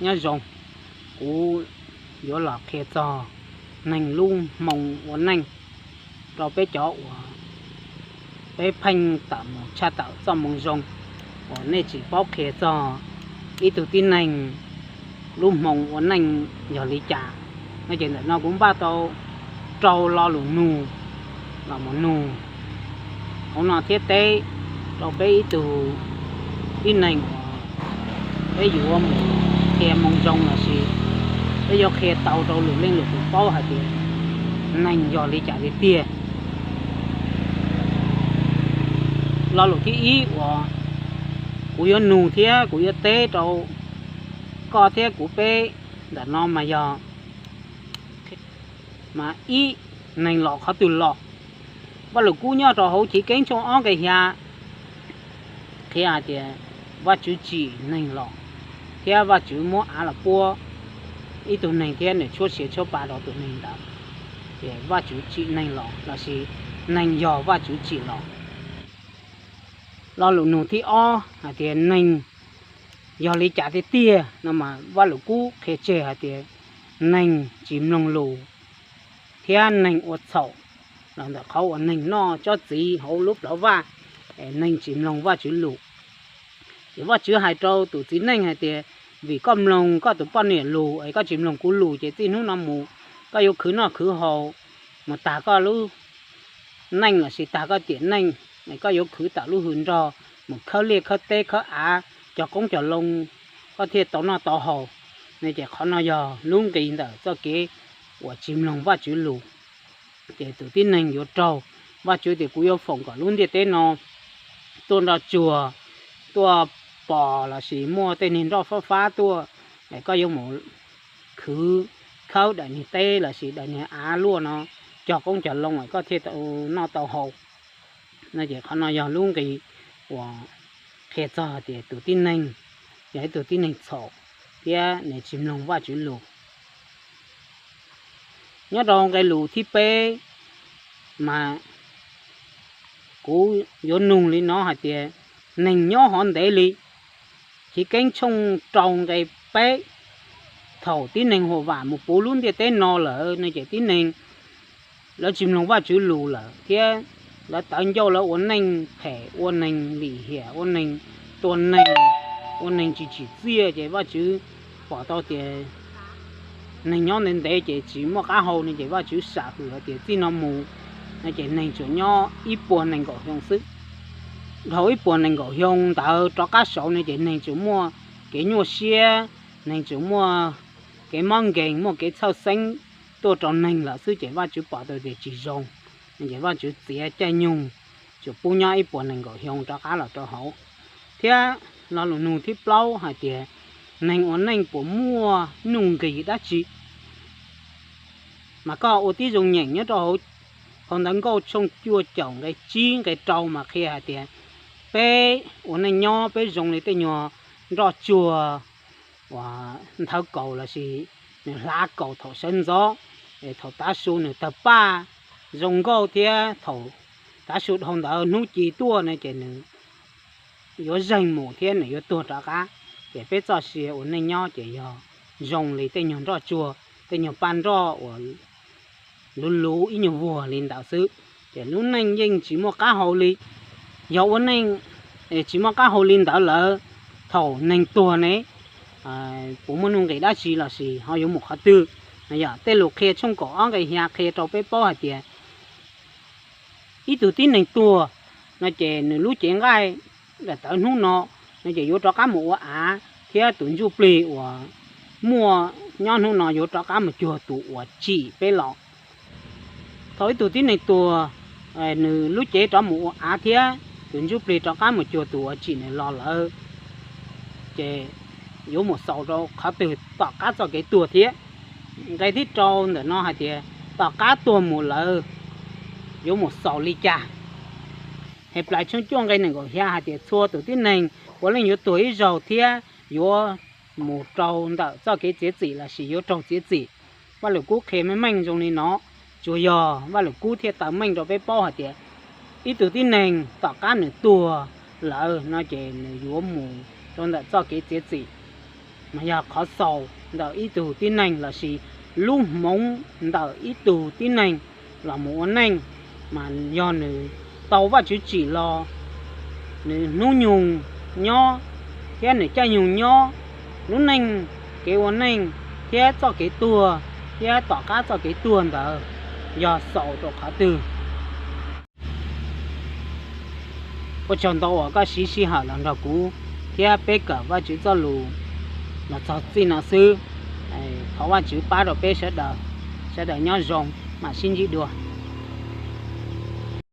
Nyob zoo, kuv yuav los qhia txog neeg lub hmoo ua neej rau peb cov uas peb pheej tawm mus tshaj tawm txoj moo zoo uas nej tsis paub qhia txog ib tug tib neeg lub hmoo ua neej yog li cas. No ces ntawm no kuv npaj tau rau lo lus nug los mus nug hauv no thiab teb rau peb ib tug tib neeg uas peb yuav mus qhia moo zoo los sis peb yuav qhia tau rau lwm leej lwm tus paub hais tias neeg yog li cas li tiag. Lo lus thib ib uas kuv yuav nug thiab kuv yuav teb rau koj thiab kuv peb ntawm no mas yog, mas ib, neeg los qhov twg los? Vaj Lus Kub nyob rau hauv Chiv Keeb tshooj ob nqe xya qhia hais tias Vajtswv tsim neeg los thiab Vajtswv muab av los puab ib tug neeg thiab nws tshuab siav tshuab pa rau tus neeg ntawd, ces Vajtswv tsim neeg los lossis neeg yog Vajtswv tsim los. Lo lus nug thib ob hais tias neeg yog li cas tiag tiag no mas Vaj Lus Kub qhia tseg hais tias neeg tsis mloog lus thiab neeg ua txhaum los ntawm qhov uas neeg noj tsob txiv hauv lub plawv vaj, neeg tsis mloog Vajtswv lus. Ces Vajtswv hais rau tus txiv neej hais tias, vim koj mloog koj tus poj niam lus es koj tsis mloog kuv lus ces txij hnub no mus koj yuav khwv noj khwv haus mus tag koj lub neej lossis tag koj tiam neej, koj yuav khwv tawm lub hws nrog mus khawb liaj khawb teb khawb av cog qoob cog loo, koj thiaj tau noj tau haus. No ces qhov no yog lub nqi ntawm txoj kev uas tsis mloog Vajtswv lus. Ces tus tib neeg yuav raug, Vajtswv tias kuv yuav foom kom lub ntiaj teb no tuaj nroj tsuag, tuaj pos lossis muaj tej niag nroj fab fab tuaj, koj yuav mus khwv khawb daim niag teb lossis daim niag av luaj no cog qoob cog loo es koj thiaj tau noj tau haus. No ces qhov no yog lub nqi uas qhia txog tias tus tib neeg yog ib tug tib neeg txhaum thiab nws tsis mloog Vajtswv lus. Nyob rau nqe lus thib peb mas kuv yuav nug li no hais tias, neeg nyob hov ntev li. Chiv Keeb tshooj rau nqe peb, thaum tib neeg huam vam mus puv lub ntiaj teb no lawm no ces tib neeg lawv tsis mloog Vajtswv lus lawm thiab lawv tawv ncauj, lawv ua neej phem, ua neeg lim hiam, ua neeg tua neeg, ua neeg tsis tsim txiaj, ces Vajtswv pom tau tias neeg nyob ntev ntev ces tsis muaj qab hau no ces Vajtswv sam hwm hais tias txij no mus no ces neeg tsuas nyob ib puas nees nkaum xyoo xwb. Dhau ib puas nees nkaum xyoo ntawd rov qab saud no ces neeg tsuas muaj kev nyuaj siab, neeg tsuas muaj kev mob nkeeg, muaj kev txhawj xeeb tuaj rau neeg lawm xwb ces Vajtswv pom tau tias tsis zoo, ces Vajtswv txiav caij nyoog tsuas pub nyob ib puas nees nkaum xyoo rov qab los rau hauv. Thiab lo lus nug thib plaub hais tias, neeg ua neej puas muaj nuj nqis dab tsi? Mas koj ua tib zoo nyeem nyob rau hauv Phau Ntawv Nkauj tshooj cuaj caum nqe tsib nqe rau mas qhia hais tias, peb ua neej nyob peb zoo li tej nyuag nroj tsuag uas nthawv kaus lossis nws hlav kaus thaum sawv ntxov, thaum tav su nws tawg paj zoo nkauj thiab thaum tav su dhau ntawd hnub ci tuaj no ces nws yuav zeeg mus thiab nws yuav tuag rov qab. Ces peb txoj sia ua neej nyob ces yog zoo li tej nyuag nroj tsuag, tej nyuag paj nroj uas luv luv ib nyuag vuag li ntawd xwb, ces lub neej yeej tsis muaj qab hau li. Yog ua neej tsis muaj qab hau li ntawd lawm, thaum neeg tuag ne, puas muaj nuj nqis dab tsi lossis ho yuav mus qhov twg? Yog tej lus qhia tshooj kaum ob nqe xya qhia rau peb paub hais tias ib tug tib neeg tuag no ces nws lub cev nqaij daim tawv hnub no no ces yuav rov qab mus ua av thiab tus ntsuj plig uas muaj nyob hnub no yuav rov qab mus cuag tus uas tsim peb los. Thaum ib tug tib neeg tuag, nws lub cev rov mus ua av thiab tus ntsuj plig rov qab mus cuag tus uas tsim nws los lawm, ces yuav mus xaus rau qhov twg tom qab txoj kev tuag thiab? Nqe thib rau ntawm no hais tias tom qab tuag mus lawm yuav mus xaus li cas? Henplais tshooj cuaj nqe nees nkaum xya hais tias txhua tus tib neeg puav leej yuav tuag ib zaug thiab yuav mus rau ntawm txoj kev txiav txim lossis yuav raug txiav txim. Vaj Lus Kub qhia meej meej zoo li no, tsuas yog Vaj Lus Kub thiaj taw meej rau peb paub hais tias ib tug tib neeg tom qab nws tuag lawm no ces nws yuav mus rau ntawm txoj kev txiav txim. Mas yog qhov xaus ntawm ib tug tib neeg lossis lub hmoov ntawm ib tug tib neeg los mus ua neej, mas yog nws tau Vajtswv tsim los, nws hnub nyoog nyob thiab nws caij nyoog nyob, lub neej, kev ua neej thiab txoj kev tuag thiab tom qab txoj kev tuag ntawd yog xaus rau qhov twg. Ua tsaug ntau uas koj siv sij hawm los nrog kuv thiab peb kawm Vajtswv txoj lus los txog txij no xwb. Thov Vajtswv pab rau peb sawv daws, sawv daws nyob zoo, mam sib ntsib dua.